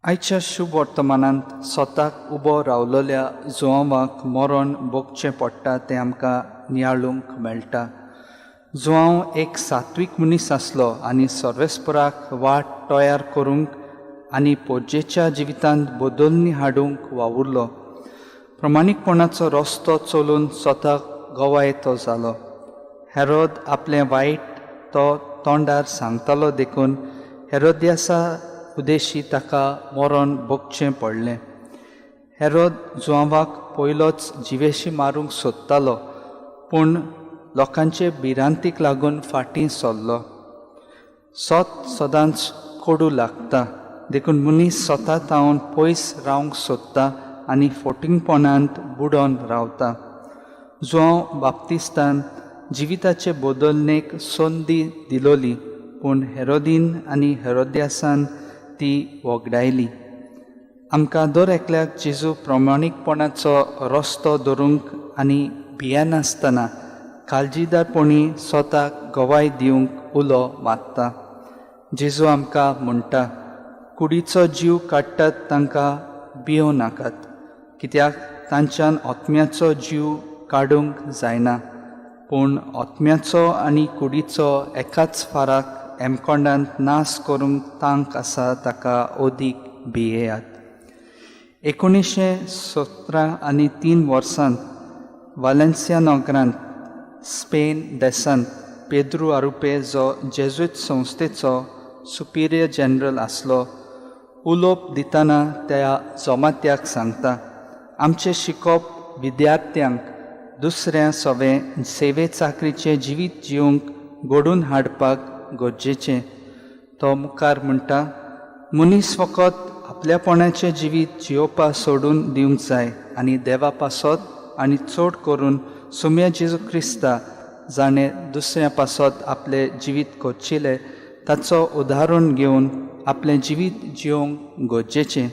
आयच्या शुभ वर्तमानांत स्वताक उबो रावलेल्या जुआंवाक मरण भोगचें पडटा तें आमकां नियाळूंक मेळटा. जुआंव एक सात्वीक मनीस आसलो आनी सर्वेस्पराक वाट तयार करूंक आनी पोरजेच्या जिवितांत बदलणी हाडूंक वावुरलो. प्रमाणीकपणाचो रस्तो चलून स्वताक गवाय तो जालो. हेरोद आपलें वायट तो तोंडार सांगतालो देखून हेरोद्यासा उदेशी ताका मरण भोगचें पडलें. हेरोद जुआंवाक पयलोच जिवेशी मारूंक सोदतालो पूण लोकांचे भिरांतीक लागून फाटीं सरलो. सत सदांच कोडू लागता देखून मनीस स्वता तावन पयस रावंक सोदता आनी फोटिंगपणांत बुडोन रावता. जुआंव बाप्तिस्तान जिविताचे बदलणेक संदी दिलोली पूण हेरोदीन आनी हेरोद्यासान ती वगडायली. आमकां दर एकल्याक जेजू प्रमाणीकपणाचो रस्तो धरूंक आनी भियेनासतना काळजीदारपणी स्वताक गवाय दिवंक उलो मारता. जेजू आमकां म्हणटा, कुडीचो जीव काडटात तांकां भियों नाकात, कित्याक तांच्यान आत्म्याचो जीव काडूंक जायना, पूण आत्म्याचो आनी कुडीचो एकाच फाराक हेमकोंडांत नाश करूंक तांक आसा ताका अदीक भियेयात. 1973 वर्सांत वालेन्सिया नगरांत स्पेन देशांत पेद्रू आरुपे जो जेजुइत संस्थेचो सुपिरियर जनरल आसलो उलोवप दितना त्या जमात्याक सांगता, आमचें शिकोवप विद्यार्थ्यांक दुसऱ्या सवे सेवे चाकरीचें जिवीत जिवंक घडोवन हाडपाक गरजेचें. तो मुखार म्हणटा, मनीस फकत आपल्यापणाचें जिवीत जियोवपा सोडून दिवंक जाय आनी देवा पासत आनी चड करून सुम्या जेजू क्रिस्ता जाणें दुसऱ्या पासत आपलें जिवीत कोचिलें ताचो उदाहरण घेवन आपलें जिवीत जिवंक गरजेचें.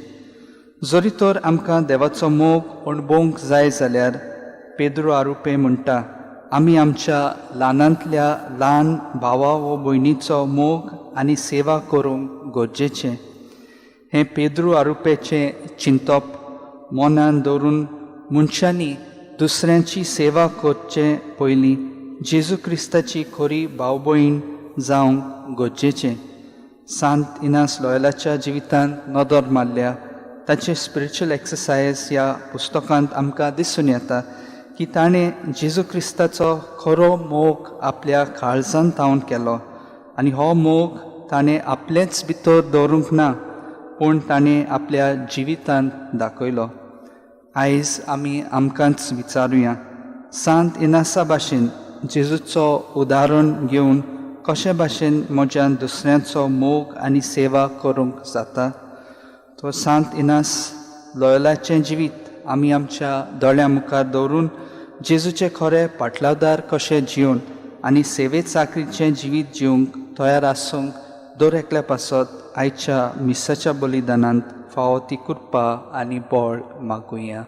जरी तर आमकां देवाचो मोग अणभवंक जाय जाल्यार पेद्रो आरुपे म्हणटा, आमी आमच्या ल्हानांतल्या ल्हान भावा वो भयणीचो मोग आनी सेवा करूंक गरजेचें. हें पेद्रू आरुपेचें चिंतप मनान दवरून मनशांनी दुसऱ्यांची सेवा करचे पयलीं जेजू क्रिस्ताची खरी भाव भयण जावंक गरजेचें. सांत इनास लॉयलाच्या जिवितांत नदर मारल्या ताचें स्पिरिच्युअल एक्सरसायज ह्या पुस्तकांत आमकां दिसून येता की ताणें जेजू क्रिस्ताचो खरो मोग आपल्या काळजान तावन केलो आनी हो मोग ताणें आपलेच भितर दवरूंक ना पूण ताणें आपल्या जिवितांत दाखयलो. आयज आमी आमकांच विचारुया, सांत इनासा भाशेन जेजूचो उदाहरण घेवन कशे भाशेन म्हज्यान दुसऱ्यांचो मोग आनी सेवा करूंक जाता? तो सांत इनास लॉयलाचें जिवीत आमी आमच्या दोळ्यां मुखार दवरून जेजूचे खरे पाटलावदार कशे जिवन आनी सेवे चाकरीचें जिवीत जिवंक तयार आसूंक दर एकल्या पासत आयच्या मिसाच्या बलिदानांत फावो ती कृपा आनी बळ मागुया.